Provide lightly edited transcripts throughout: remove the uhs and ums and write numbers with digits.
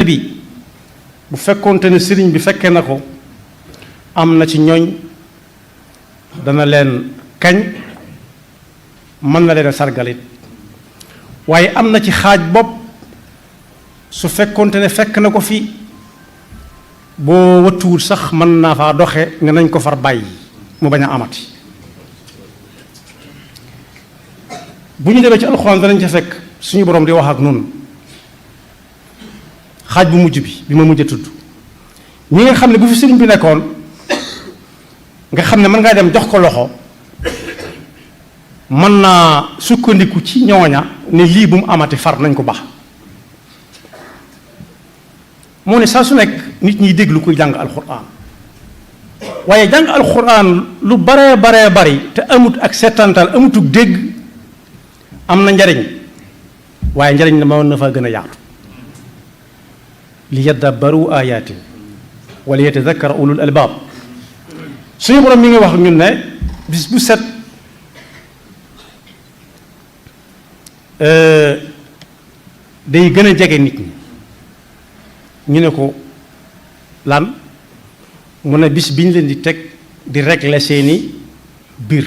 bi bu fekkoonte ne sëriñ bi fekkee na ko am na ci ñooñ dana leen kañ mën na leen sargalit waaye am na ci xaaj bopp su fekkoonte ne fekk na ko fi boo wattuwul sax mën naa faa doxe nga nañ ko far bàyyi mu bañ a amati bu ñu demee ci alxuraan danañ ca fekk suñu borom di wax ak nun xaaj bu mujj bi ma mujj a tudd ñi nga xam ne bu fi sëriñ bi nekkoon nga xam ne mën ngaa dem jox ko loxo mën naa sukkandiku ci ñooña ne lii bu mu amati far nañ ko baax moo ne saa su nekk nit ñiy déglu kuy jàng alxuraan waaye jàng alxuraan lu baree bari te amut ak settantal amutug dégg am na njariñ waaye njariñ la ma na faa gën a yaatu li yaddabbaru ayaati wa li yatadakkara ulul albaab suñu borom mi ngi wax ñun ne bis bu set day gën a jege nit ñi ñu ne ko lan mu ne bis bi ñu leen di teg di régler seeni biir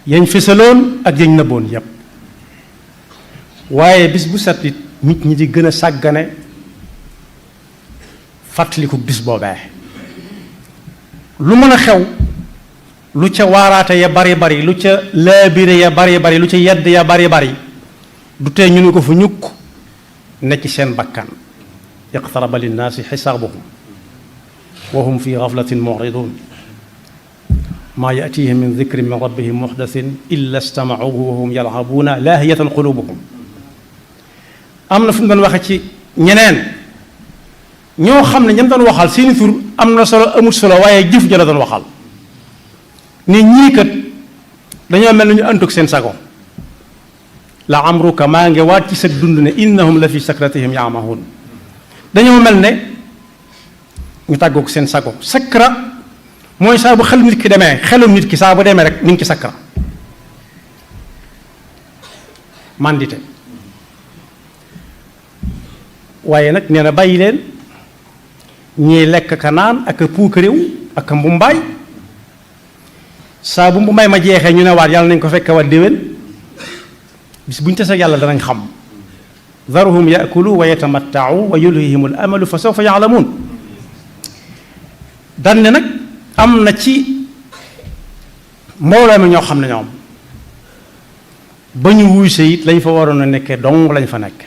yañ fësaloon ak yañ nëbboon yépp waaye bis bu set it nit ñi di gën a sàggane fàttaliku bis boobee lu mën a xew lu ca waaraate ya bari lu ca laabire ya bari lu ca yedd ya bari du tee ñu ne ko fu ñukk nekk ci seen bakkan iqtaraba linnaasi xisaabuhum wa hum fi gaflatin muridun maa yatihim min dikrin min rabbihim muxdasin illa stamauhu wa hum yalhabuuna laahiyatan qulubuhum am na fu mu doon waxe ci ñeneen ñoo xam ne ñam doon waxal seeni tur am na solo amul solo waaye jëf ja la doon waxal ne ñii kat dañoo mel ni ñu àndug seen sago la amruka maa ngi waat ci sa dund ne innahum la fi sakratihim yaamahun dañoo mel ne ñu tàggoog seen sago sakra mooy saa bu xel nit ki demee xelum nit ki saa bu demee rek mi ngi ci sakra mandite waaye nag nee na bàyyi leen ñiy lekk ka naan ak a puukaréew ak a mbumbaay saa bu mbumbaay ma jeexee ñu ne waat yàlla nañ ko fekk waat déwén bis bu ñu tasee yàlla danañ xam daruhum yakulu wa yatamattau wa yulhihim al amalu fa sawfa yaalamuun dan ne nag am na ci mbooloo mi ñoo xam ne ñoom ba ñu wuy sa it lañ fa waroon a nekkee dong lañ fa nekk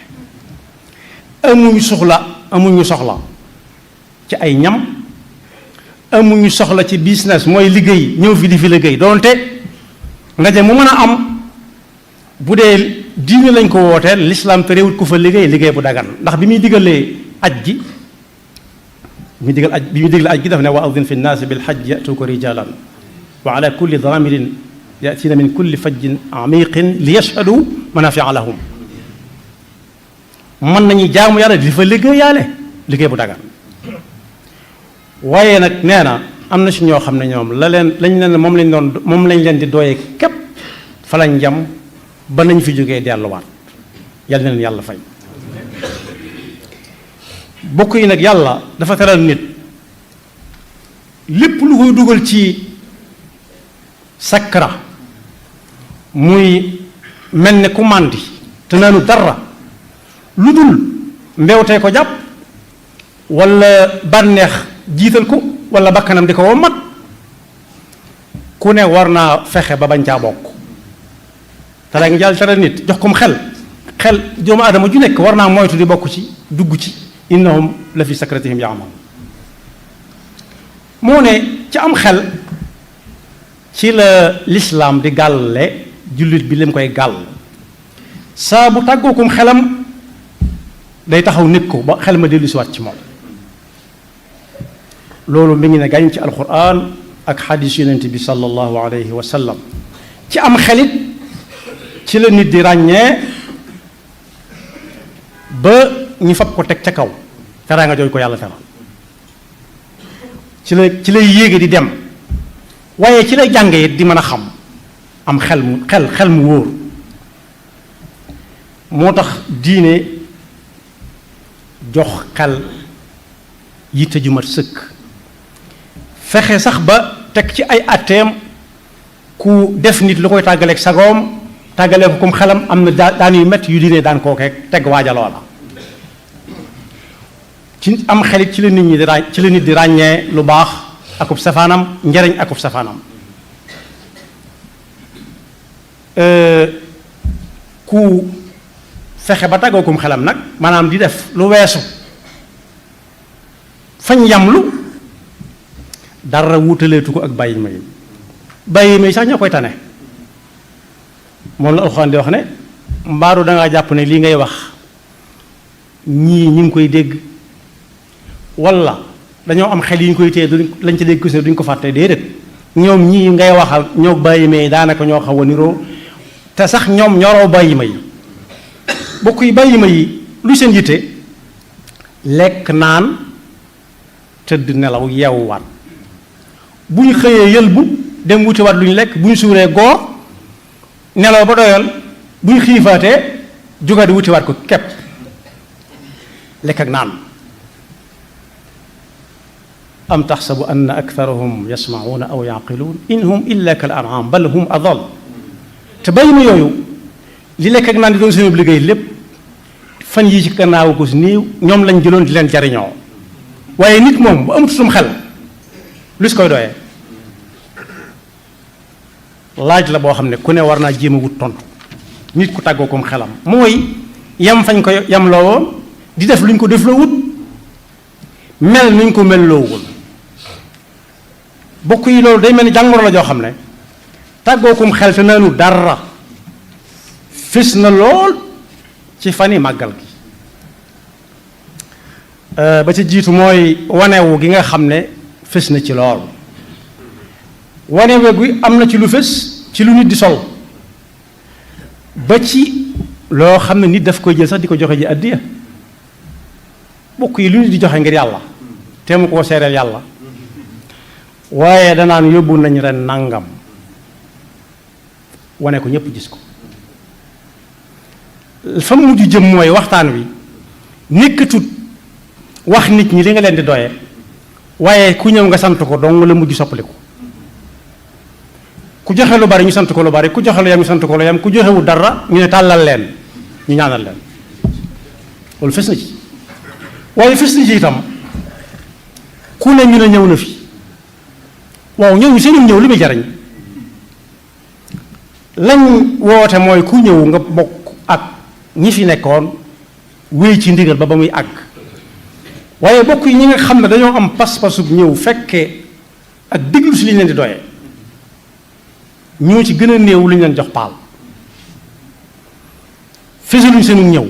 amuñu soxla ci ay ñam amuñu soxla ci business mooy liggéey ñëw fi di fi liggéey doonte ndaje mu mën a am bu dee diine lañ ko wooteel lislaam te réewut ku fa liggéey bu dagan ndax bi muy digalee aj gi bi muy digal aj gi daf ne wa adin fi nnaasi bil hajji yatuuka rijalan wa ala kulli daamirin yatina min kulli fajjin amiqin li yashhadu manafia lahum mën nañu jaamu yàlla di fa liggéey bu dagan waaye nag nee na am na si ñoo xam ne ñoom lañ leen moom lañ leen di dooyee képp fa lañ jam ba nañ fi jógee delluwaat yàlla na leen yàlla fay bokk yi nag yàlla dafa teral nit lépp lu koy dugal ci sakra muy mel ne ku màndi te naanu dara lu dul mbewtee ko jàpp walla bànneex jiital ko walla bakkanam di ko wommat ku ne war naa fexe ba bañ caa bokk te nga jàll tere nit jox kom xel doomu aadama ju nekk war naa moytu di bokk ci dugg ci innahum la fi sakratihim yaamaun moo ne ci am xel ci la lislaam di gàlle jullit bi lim koy gàll saa bu tàggookum xelam day taxaw nekk ko ba xel ma dellu si waat ci moom loolu mi ngi ne gàñ ci alquran ak xadis yonent bi sallallahu alayhi wa sallam ci am xelit ci la nit di ràññee ba ñu fab ko teg ca kaw teraanga jooju ko yàlla teral ci lay yéege di dem waaye ci lay jànge it di mën a xam am xel mu wóor moo tax diine jox xel yitte ju mat sëkk fexe sax ba teg ci ay atteem ku def nit lu koy tàggaleeg sagoom tàggalee ko comme xelam am na daan yu métti yu diine daan koo teg waaja loola ci am xelit ci la nit ñi di ci la nit di ràññee lu baax akub safaanam njariñ akub safaanam ku fexe ba tàggoo kum xelam nag maanaam di def lu weesu fañ yamlu dara wutaleetu ko ak bàyyi may sax ñoo koy tane moom la alxuraan di wax ne mbaaru dangaa jàpp ne lii ngay wax ñii ñi ngi koy dégg walla dañoo am xel yi ñu koy téye lañ ca dégg gis ne duñ ko fàtte déedéet ñoom ñii ngay waxal ñoo bàyyi may daanaka ñoo xaw a niroo te sax ñoom ñoroo bàyyi may bokk yi bàyyi may lu seen yitte lekk naan tëdd nelaw yeewuwaat bu ñu xëyee yëlbu dem wutiwaat lu ñu lekk bu ñu suuree goor nelaw ba doyal bu ñu xiifaatee jóga di wutiwaat ko kepp lekk ak naan am taxsabu anna aktharahum yasmauna aw yaqiluun in hum illa kal an'am bal hum adal te bàyyi ma yooyu li lekk ak naan di doon seen liggéey lépp fan yii ci gannaaw ko si néew ñoom lañ jëloon di leen jariñoo waaye nit moom bu amut sum xel lu si koy doyee laaj la boo xam ne ku ne war naa jéem a wut tontu nit ku tàggoo kom xelam mooy yam fañ ko yam loo woon di def luñ ko def loo wut mel nuñ ko mel loo wul bokk yi loolu day mel ni jàngoro la joo xam ne tàggoo kom xel te naanu dara fis na lool ci fani màggal gi ba ci jiitu mooy wanewu gi nga xam ne fis na ci lool wanewu gi am na ci lu fis ci lu nit di sol ba ci loo xam ne nit daf koy jël sax di ko joxe ji addiya bokk yi lu nit di joxe ngir yàlla te mu koo seereel yàlla waaye danaan yóbbu nañ ren nangam wane ko ñépp gis ko fa mu mujj jëm mooy waxtaan wi nekkatut wax nit ñi li nga leen di doye waaye ku ñëw nga sant ko dong la mujj soppaliku ku joxe lu bari ñu sant ko lu bari ku joxe lu yam ñu sant ko lu yam ku joxewu dara ñu ne tàllal leen ñu ñaanal leen loolu fes na ci waaye fes na ci itam ku ne ñu ne ñëw na fi waaw ñëw seenu ñëw li muy jariñ lañ woote mooy ku ñëw nga bokk ak ñi fi nekkoon wéy ci ndigal ba muy àgg waaye bokk yi ñi nga xam ne dañoo am pas-pasub ñëw fekkee ak diglu si li ñu leen di doyee ñoo ci gën a néew lu ñu leen jox paal fesaluñ seenu ñëw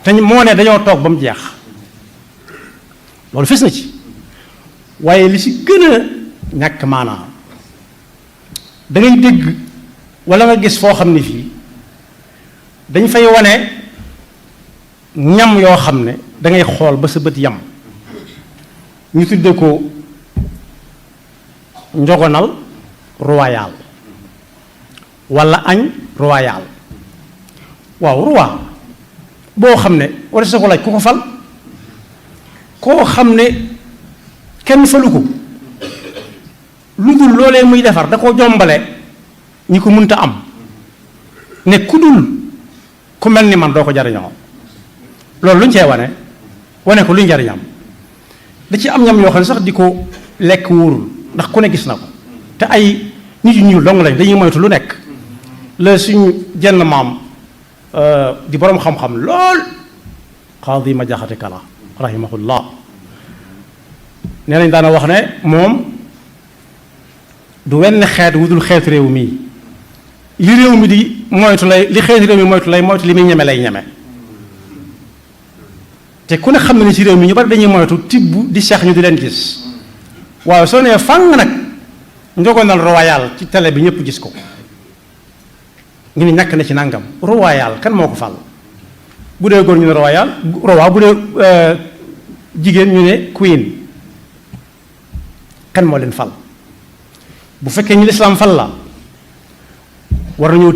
te moo ne dañoo toog ba mu jeex loolu fes na ci waaye li ci gën a ñàkk maanaam da ngay dégg walla nga gis foo xam ne fii dañ fay wane ñam yoo xam ne dangay xool ba sa bët yam ñu tudde ko njogonal royal walla añ royal waaw roi boo xam ne walla sa ko laaj ku ko fal koo xam ne kenn falu ko lu dul loolee muy defar da koo jombale ñi ko mënta am ne ku dul ku mel ni man doo ko jariñoo loolu lu ñu cee wane ko lu ñu jariñam da ci am ñam yoo xam ne sax di ko lekk wóorul ndax ku ne gis na ko te ay nit yu ñuul dong lañ dañuy moytu lu nekk la suñu jenn maam di boroom xam-xam lool Xaadi ma jaxate kala rahimahullah nee nañ daana wax ne moom du wenn xeet wu dul xeetu réew mii li réew mi di moytu lay li xeetu réew mi moytu li muy ñeme lay ñeme te ku ne xam na ni ci réew mi ñu bari dañuy moytu tibb di seex ñu di leen gis waaye soo nee fang nag njogonal royal ci télé bi ñëpp gis ko ñu ne ñàkk na ci nangam royal kan moo ko fal bu dee góor ñu ne royal roi bu dee jigéen ñu ne queen kan moo leen fal bu fekkee ñu lislaam fal la war nañoo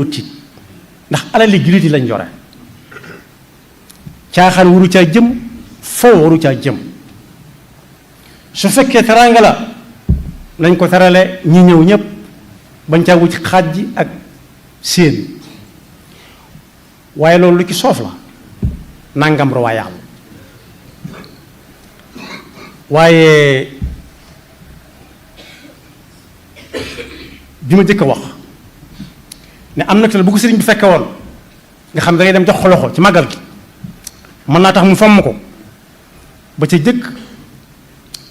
tiit ndax alali jullit yi lañ yore caaxaan waru caa jëm foo waru caa jëm. su fekkee teraanga la nañ ko terale ñi ñëw ñëpp bañ caa wucc xaaj ji ak séen, waaye loolu lu ci soof la nangam royal. waaye bi ma jëkk a wax ne am na te bu ko sëriñ bi fekke woon nga xam da ngay dem jox ko loxo ci màggal gi mën naa tax mu fomm ko ba ca jëkk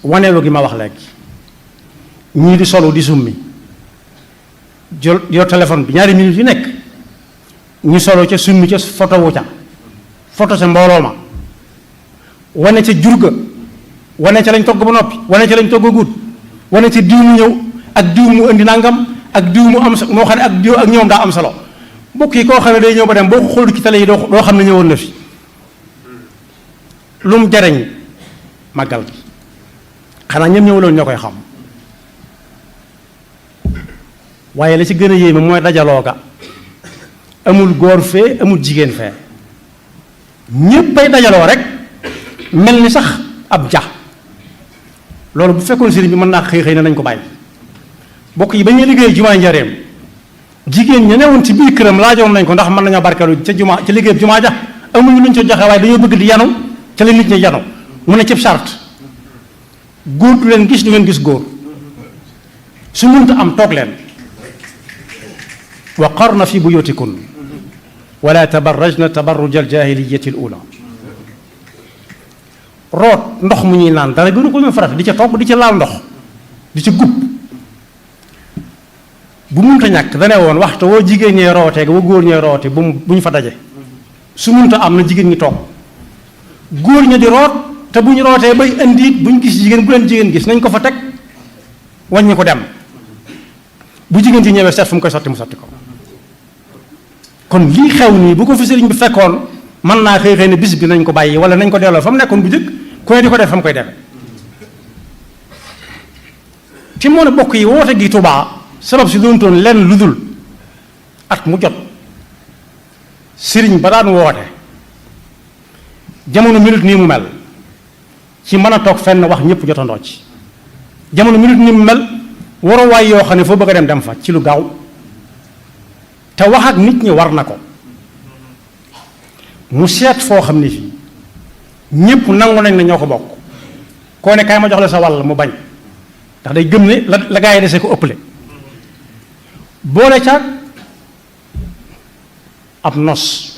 waneelu gi ma wax léegi ñii di solu di summi jël yor téléphone bi ñaari minutes yu nekk ñu solo ca summi ca photo wu ca photo ca mbooloo ma wane ca jurga wane ca lañ togg ba noppi wane ca lañ togg a guut wane ca diw mu ñëw ak diw mu indi nangam ak diw mu am moo xam ne ak diw ak ñoom daa am solo mbokk yi koo xam ne day ñëw ba dem boo ko xool ci télé yi doo xam ne ñëwoon na fi lu mu jariñ màggal gi xanaa ñoom ñëwuloon ñoo koy xam. waaye la ci gën a yéeme mooy dajaloo ga amul góor fee amul jigéen fee ñéppay dajaloo rek mel ni sax ab ja. loolu bu fekkoon sëriñ bi mën naa xëy na nañ ko bàyyi bokk yi ba ñuy liggéey jumaa Njaaréem jigéen ña newoon ci biir këram laajoon nañ ko ndax mën nañoo barkeelu ca jumaa ca liggéey jumaa ja amuñu luñ ca joxe waaye dañoo bëgg di yanu ca la nit ñi yanu mu ne cib charte góor du leen gis du ngeen gis góor su mënta am toog leen wa qarna fi buyutikun wala tabarrajna tabarruj aljaahiliyati alula root ndox mu ñuy naan dara gënu ko ñu farat di ca togg di ca laal ndox di ca gub bu munta ñàkk dane woon waxtu woo jigéen ñee rootee wa góor ñee roote bu ñu fa daje su munta am na jigéen ñi toog góor ña di root te bu ñu rootee bay indi bu ñu gis jigéen bu leen jigéen gis nañ ko fa teg wàññi ko dem bu jigéen ci ñëwee seet fu mu koy sotti mu sotti ko. kon lii xew nii bu ko fi sëriñ bi fekkoon mën naa xëy ne bis bi nañ ko bàyyi wala nañ ko delloo fa mu nekkoon bu jëkk ku ne di ko def fa mu koy defe te moo ne bokk yi woote gi Tuubaa sabab si doon toon lenn lu dul at mu jot sëriñ ba daan woote jamono minute nii mu mel ci mën a toog fenn wax ñëpp jotandoo ci jamono minute nii mu mel waruwaay yoo xam ne foo bëgg a dem fa ci lu gaaw te wax ak nit ñi war na ko mu seet foo xam ne fii ñëpp nangu nañ ne ñoo ko bokk koo ne kaay ma jox la sa wàll mu bañ ndax day gëm ne la gaa yi desee ko ëpple boole caag ab nos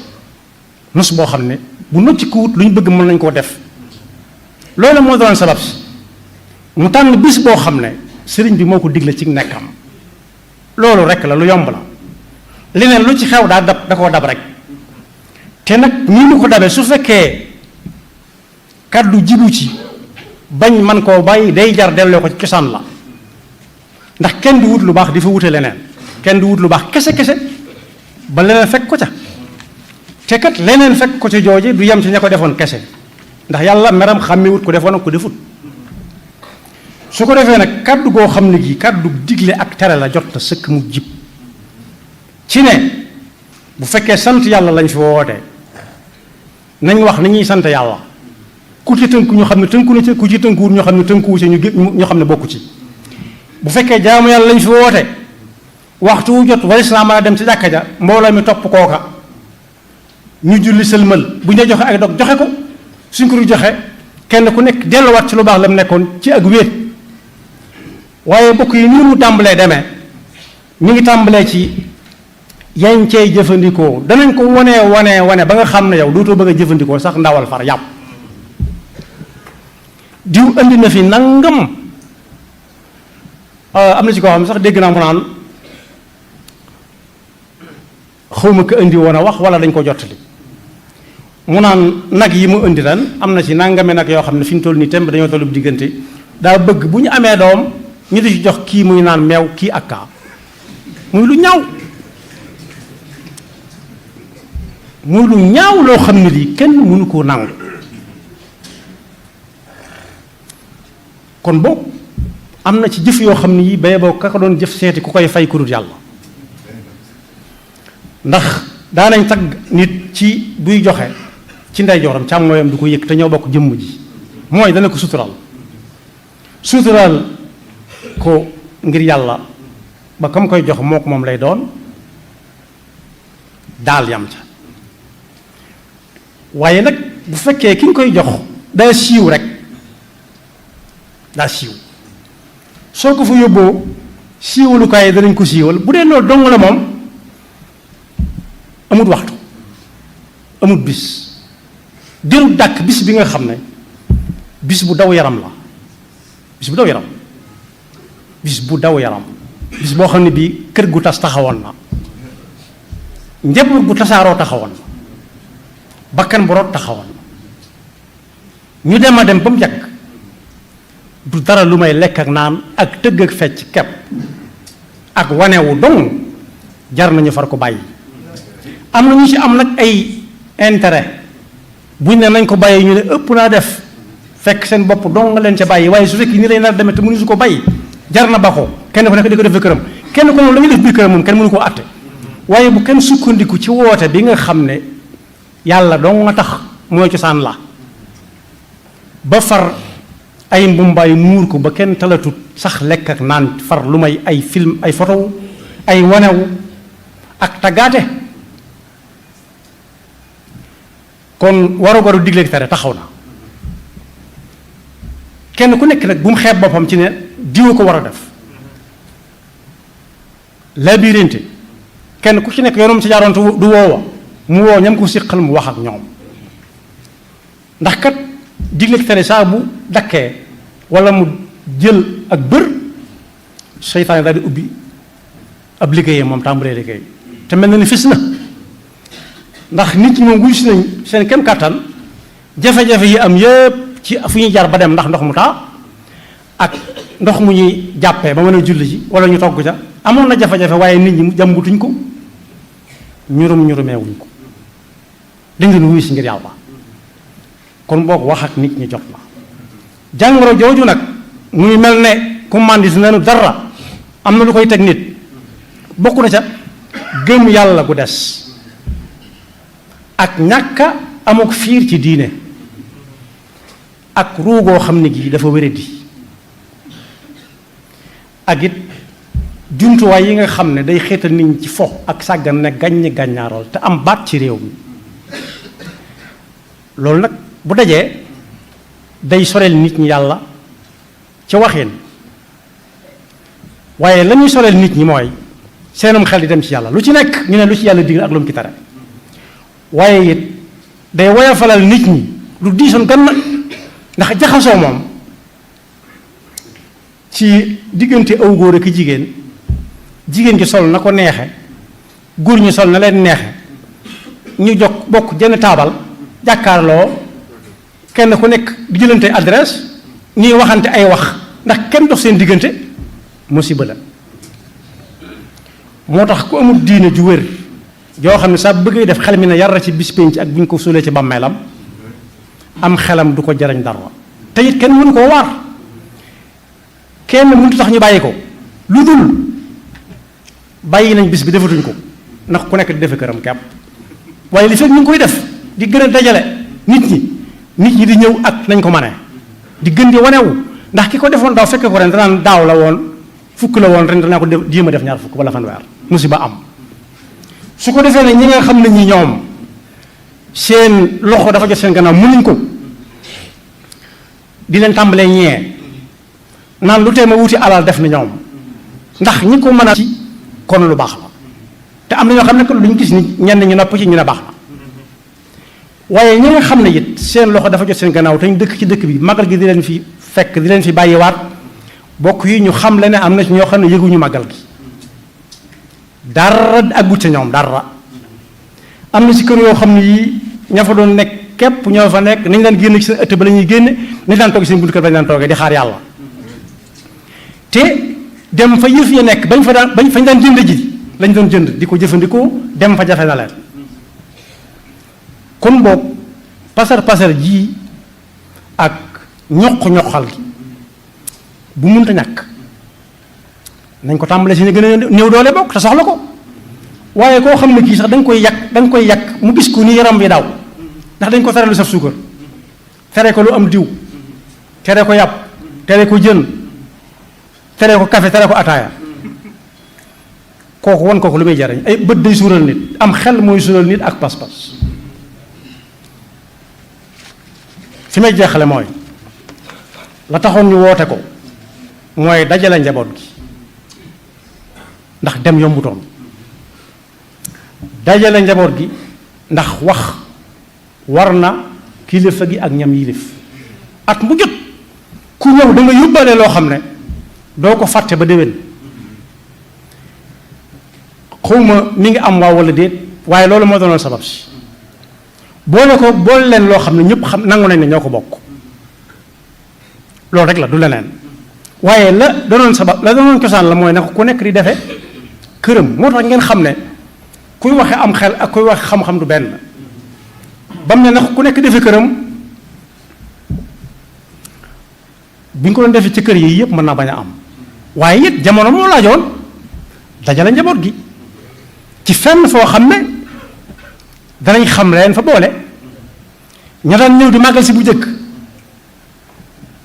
boo xam ne bu nocci ko wut lu ñu bëgg mën nañ koo def loolu moo doon sabab si mu tànn bis boo xam ne sëriñ bi moo ko digle ci nekkam loolu rek la lu yomb la leneen lu ci xew daa dab da koo dab rek te nag nii mu ko dabee su fekkee kaddu jibu ci bañ man koo bàyyi day jar delloo ko ci cosaan la ndax kenn du wut lu baax di fa wute leneen kenn du wut lu baax kese ba leneen fekk ko ca te kat leneen fekk ko ca jooje du yem ci ña ko defoon kese ndax yàlla meram xàmmewut ko defoon ak ko defut su ko defee nag kaddu goo xam ne gi kaddu digle ak tere la jot na sëkk mu jib ci ne bu fekkee sant yàlla lañ fi woote nañ wax ni ñuy sant yàlla ku ci tënku ñu xam ne tënku na ci ku ci tënkuwut ñu xam ne tënkuwu ci ñu xam ne bokku ci bu fekkee jaamu yàlla lañ fi woote waxtu wu jot walis naa mën a dem ci jàkka ja mbooloo mi topp kooka ñu julli sëlmal bu ñu joxe ay dog joxe ko suñ ko du joxe kenn ku nekk delluwaat ci lu baax la mu nekkoon ci ak wéet waaye bokk yi nii mu tàmbalee demee ñu ngi tàmbalee ci yañ cey jëfandikoo danañ ko wane ba nga xam ne yow dootoo bëgg a jëfandikoo sax ndawal far yàpp diw andi na fi nangam am na ci koo xam sax dégg naa mu naan xawma ko indi woon a wax wala dañ ko jottali mu naan nag yi mu indi ren am na ci nangame nag yoo xam ne fi ñu toll nii temb dañoo tollu diggante daa bëgg bu ñu amee doom ñu di ci jox kii muy naan meew kii ak kaa muy lu ñaaw loo xam ne lii kenn mënu koo nangu kon boobu am na ci jëf yoo xam ne yi bay boo ka ko doon jëf seeti ku koy fay ku dul yàlla ndax daanañ tagg nit ci buy joxe ci ndeyjooram càmmooyam du ko yëg te ñoo bokk jëmm ji mooy dana ko suturaal ko ngir yàlla ba kam koy jox moo ko moom lay doon daal yam ca waaye nag bu fekkee ki nga koy jox daa siiw rek daa siiw soo ko fa yóbboo siiwalukaay yi danañ ko siiwal bu dee loolu dong la moom amut waxtu amut bis diru dàkk bis bi nga xam ne bis bu daw yaram la bis bu daw yaram bis bu daw yaram bis boo xam ne bii kër gu tas taxawoon na njaboot gu tasaaroo taxawoon na bakkan bu root taxawoon na ñu dem a dem ba mu yàgg du dara lu may lekk ak naan ak tëgg ak fecc kepp ak wanewu dong jar nañu far ko bàyyi am na ñu ci am nag ay intérêt buñ ne nañ ko bàyyi ñu ne ëpp naa def fekk seen bopp dong nga leen ca bàyyi waaye su fekkee ni lay nar demee te mënu su ko bàyyi jar na ba ko kenn ku nekk di ko defee këram kenn ku moom la muy def biir këram moom kenn mënu koo àtte waaye bu kenn sukkandiku ci woote bi nga xam ne yàlla dong nga tax mooy cosaan la ba far ay mbumbaay muur ko ba kenn talatut sax lekk ak naan far lu may ay film ay photo ay wanewu ak taggaate kon waru digleeg tere taxaw na kenn ku nekk nag bu mu xeeb boppam ci ne diwa ko war a def labirinte kenn ku ci nekk yoonum ci jaaroon du woowa mu woo ñam ko siqal mu wax ak ñoom ndax kat digleeg tere saa bu dakkee wala mu jël ak bër seytaane daal di ubbi ab liggéeyam moom tàmbalee liggéey te mel na ni fis na ndax nit ñi moom wuy si nañ seen kem kàttan jafe-jafe yi am yépp ci fu ñuy jaar ba dem ndax ndox mu taa ak ndox mu ñuy jàppee ba mën a julli ci wala ñu togg ca amoon na jafe-jafe waaye nit ñi jàmbutuñ ko ñurumeewuñ ko dañ leen wuy si ngir yàlla kon boog wax ak nit ñi jot na jàngoro jooju nag muy mel ne commandis nenu dara am na lu koy teg nit bokk na ca gëm yàlla gu des ak ñàkka amuk fiir ci diine ak ruugoo xam ne gii dafa wéradi ak it jumtuwaay yi nga xam ne day xeetal nit ñi ci fo ak sàggan ne gàññi gàññaaral te am baat ci réew mi loolu nag bu dajee day soreel nit ñi yàlla ca waxeen waaye la ñuy soreel nit ñi mooy seenum xel di dem ci yàlla lu ci nekk ñu ne lu ci yàlla digal ak lu mu ci tere waaye it day woyofalal nit ñi lu diisoon gan na ndax jaxasoo moom ci diggante aw góor ak jigéen jigéen gi sol na ko neexe góor ñi sol na leen neexe ñu jokk bokk jenn taabal jàkkaarloo kenn ku nekk di jëlante adresse ñuy waxante ay wax ndax kenn dox seen diggante musiba la moo tax ku amul diine ju wér joo xam ne saa bëggee def xel mi ne yar ci bis penc ak bu ñu ko suulee ci bàmmeelam am xelam du ko jariñ dara te it kenn mënu koo waar kenn mënut tax ñu bàyyi ko lu dul bàyyi nañ bis bi defatuñ ko ndax ku nekk di defe këram kepp waaye li fekk ñu ngi koy def di gën a dajale nit ñi di ñëw ak nañ ko mane di gën di wanewu ndax ki ko defoon daaw fekke ko ren danaan daaw la woon fukk la woon ren danaa ko jéem a def ñaar fukk wala fanweer musiba am su ko defee ne ñi nga xam ne ñi ñoom seen loxo dafa jot seen gannaaw mënuñ ko di leen tàmbalee ñee naan lu tee ma wuti alal def ni ñoom ndax ñi ko mën a ci kon lu baax la te am na ñoo xam ne que luñ gis ni ñenn ñu nopp ci ñu ne baax na waaye ñi nga xam ne it seen loxo dafa jot seen gannaaw te ñu dëkk ci dëkk bi magal gi di leen fi fekk di leen fi bàyyiwaat bokk yi ñu xam le ne am na ci ñoo xam ne yëguñu magal gi dara aggut ca ñoom dara am na ci kër yoo xam ne yii ña fa doon nekk képp ñoo fa nekk nañ daan génn ci seen ëtt ba la ñuy génne nañ daan toog seen buntu kër bañ daan toogee di xaar yàlla te dem fa yëf ya nekk bañ fañ daan jënd ji lañ doon jënd di ko jëfandikoo dem fa jafe na leen kon boog pasar ji ak ñoq-ñoqal gi bu munta ñàkk nañ ko tàmbalee si ne gën a néew doole bokk te soxla ko waaye koo xam ne kii sax da nga koy yàq mu gis ko ni yaram bi daw ndax dañ ko tere lu saf suukar tere ko lu am diw tere ko yàpp tere ko jën tere ko café tere ko ataaya kooku wan kooku lu muy jariñ ay bët day suural nit am xel mooy suural nit ak pas-pas fi may jeexale mooy la taxoon ñu woote ko mooy dajale njaboot gi ndax dem yombutoon dajale njaboot gi ndax wax war na kilifa gi ak ñam yilif at mu jot ku ñëw da nga yóbbaale loo xam ne doo ko fàtte ba déwén xawma mi ngi am waaw wala déet waaye loolu moo doonoon sabab si boole ko boole leen loo xam ne ñëpp xam nangu nañ ne ñoo ko bokk loolu rek la du leneen waaye la doonoon sabab la doonoon cosaan la mooy nag ku nekk di defe këram moo tax ngeen xam ne kuy waxe am xel ak kuy waxe xam-xam du benn ba mu ne nag ku nekk defe këram bu ñu ko doon defee ci kër yi yëpp mën naa bañ a am waaye it jamono moo laajoon dajale njaboot gi ci fenn foo xam ne danañ xam leen fa boole ña daan ñëw di màggal si bu jëkk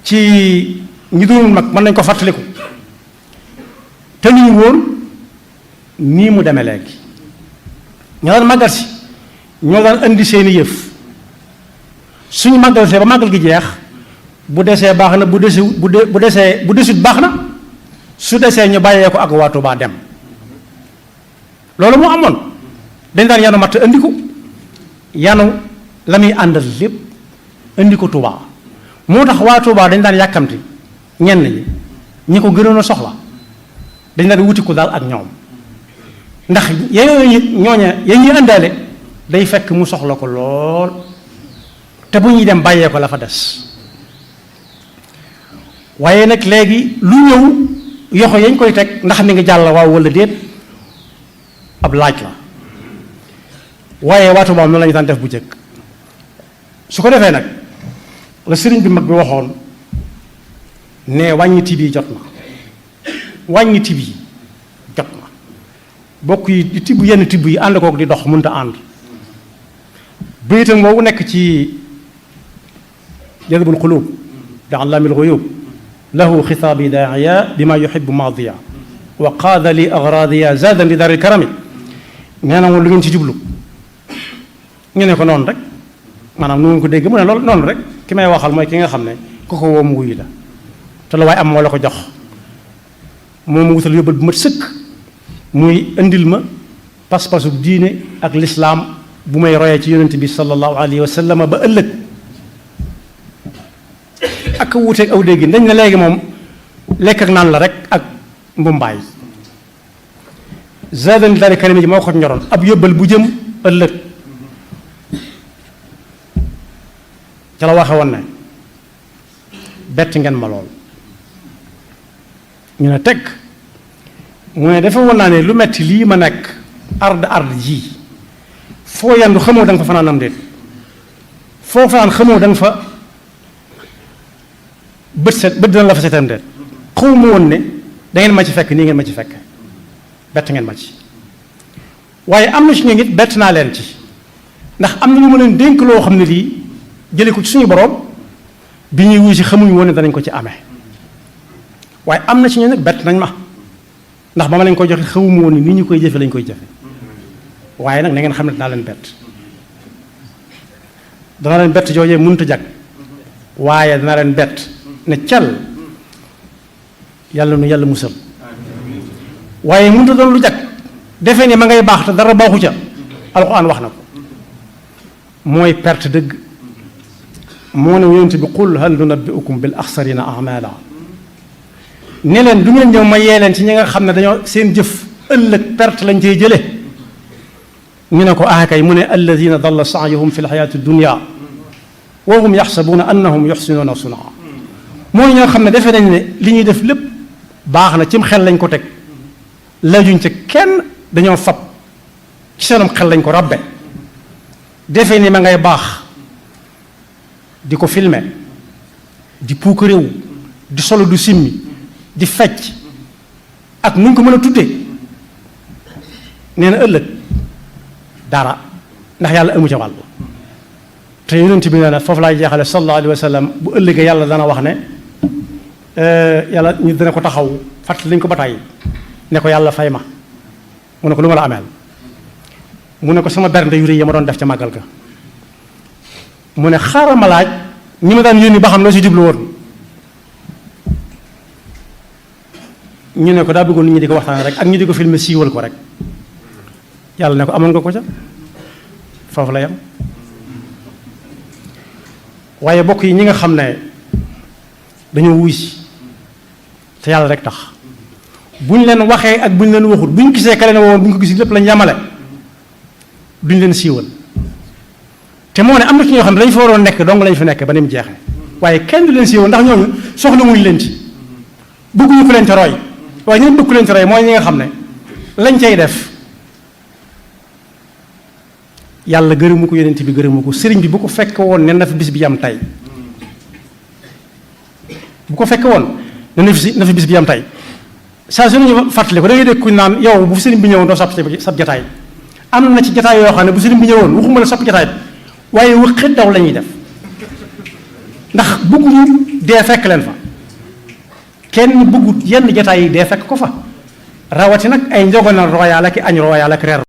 ci ñi doon mag mën nañ ko fàttaliku te ñu woon nii mu demee léegi ña daan màggal si ñoo daan indi seeni yëf suñu màggal see ba màggal gi jeex bu desee baax na bu desut baax na su desee ñu bàyyee ko ak waa Tuubaa dem loolu moo amoon dañ daan yanu matt indi ko yanu la muy àndal lépp indi ko Tuubaa moo tax waa Tuubaa dañ daan yàkkamti ñenn ñi ko gënoon a soxla dañ daan wuti ko daal ak ñoom ndax yeneen ñooña ya ñuy àndaale day fekk mu soxla ko lool te bu ñuy dem bàyyee ko la fa des waaye nag léegi lu ñëw yoxo yañ koy teg ndax mi ngi jàll waaw wala déet ab laaj la waaye waa Tuubaa noonu la ñu daan def bu jëkk su ko defee nag la sëriñ bi mag bi waxoon ne wàññi tib yi jot na wàññi tib yi jot na bokk yi di tibb yenn tibb yi ànd kook di dox mënta ànd bayitam woowu nekk ci jadbul xuluub bi allaamil xuyuub lahu xitaabi daaiya bi ma yuxibu maadiya wa qaada li agradiya zaadan li dari karami nee na moom lu ngeen ci jublu ñu ne ko noonu rek maanaam nu ngeen ko dégg mu ne loolu noonu rek ki may waxal mooy ki nga xam ne ku ko woo mu wuyu la te la waaye am moo la ko jox moom mu wutal yóbbal bu mat sëkk muy indil ma pas-pasu diine ak lislaam bu may royee ci yonent bi sallallahu alayhi wa sallam ba ëllëg ak wuuteeg aw dégg dañ ne léegi moom lekk ak naan la rek ak mbumbaay zadan li dari karimi ji moo ko ñoroon ab yóbbal bu jëm ëllëg ca la waxe woon ne bett ngeen ma lool ñu ne teg mu ne dafa woon naa ne lu metti lii ma nekk ard ji foo yandu xamoo da nga fa fanaan am déet foo fanaan xamoo da nga fa bët dina la fa seetam déet xaw ma woon ne da ngeen ma ci fekk nii ngeen ma ci fekk bett ngeen ma ci waaye am na ci ñoom it bett naa leen ci ndax am na lu ma leen dénk loo xam ne lii jële ko ci suñu borom bi ñuy wuy si xamuñu woon ne danañ ko ci amee waaye am na ci ñoom nag bett nañ ma ndax ba ma leen ko joxe xawuma woon ni ni ñu koy jëfe lañ koy jëfe waaye nag na ngeen xam ne dinaa leen bett dana leen bett joojee mënut a jag waaye dana leen bett ne cal yàlla nu yàlla musal waaye mënut a doon lu jag defee ne ma ngay baax te dara baaxu ca alxuraan wax na ko mooy perte dëgg moo ne yonent bi qul hal nunabbi'ukum bil axsarina a'maala ne leen du ngeen ñëw ma yee leen ci ñi nga xam ne dañoo seen jëf ëllëg perte lañ cey jële ñu ne ko kay mu ne alladina dalla saayuhum fi lxayaati dunia wa hum yaxsabuuna annahum yuxsinuuna sunaa mooy ñoo xam ne defe nañ ne li ñuy def lépp baax na cim xel lañ ko teg laajuñ ca kenn dañoo fab ci seenum xel lañ ko rabbe defe ni ma ngay baax di ko filmer di puukaréewu di solo du simmi di fecc ak nu ñu ko mën a tuddee nee na ëllëg dara ndax yàlla amu ca wàll te yonent bi nee na foofu laay jeexale sallallahu alayhi wa sallam bu ëllëgee yàlla dana wax ne yàlla ñu dana ko taxaw fàttali lañ ko ba tàyyi ne ko yàlla fay ma mu ne ko lu ma la ameel mu ne ko sama bernde yu rëy ya ma doon def ca màggal ga mu ne xaaral ma laaj ñi ma daan yónni ba xam loo si jublu woon ñu ne ko daa bëggoon nit ñi di ko waxtaan rek ak ñu di ko filmer siiwal ko rek yàlla ne ko amoon nga ko ca foofu la yam waaye bokk yi ñi nga xam ne dañoo wuy si te yàlla rek tax bu ñu leen waxee ak bu ñu leen waxut bu ñu gisee ka leen woon bu ñu ko gis lépp lañ yamale duñ leen siiwal te moo ne am na ci ñoo xam ne dañ fa waroon nekk dong lañ fa nekk ba ni mu jeexee waaye kenn du leen siiwal ndax ñooñu soxla wuñ leen ci bëgguñu ko leen te roy waaye ñoom bëgg ku leen te roy mooy ñi nga xam ne lañ cay def yàlla gërëmu ko yonent bi gërëmu ko sëriñ bi bu ko fekk woon ne na fi bis bi am tey bu ko fekk woon ne na fi bis bi am tey saa su ñu fàttali ko da ngay dégg kuñ naan yow bu sëriñ bi ñëwoon doo sab jataay am na ci jataay yoo xam ne bu sëriñ bi ñëwoon waxuma la sopp jataay bi waaye wëqit daw la ñuy def ndax bëgguñu dee fekk leen fa kenn bëggut yenn jataay yi dee fekk ko fa rawati nag ay njogonal royal ak añ royal ak reer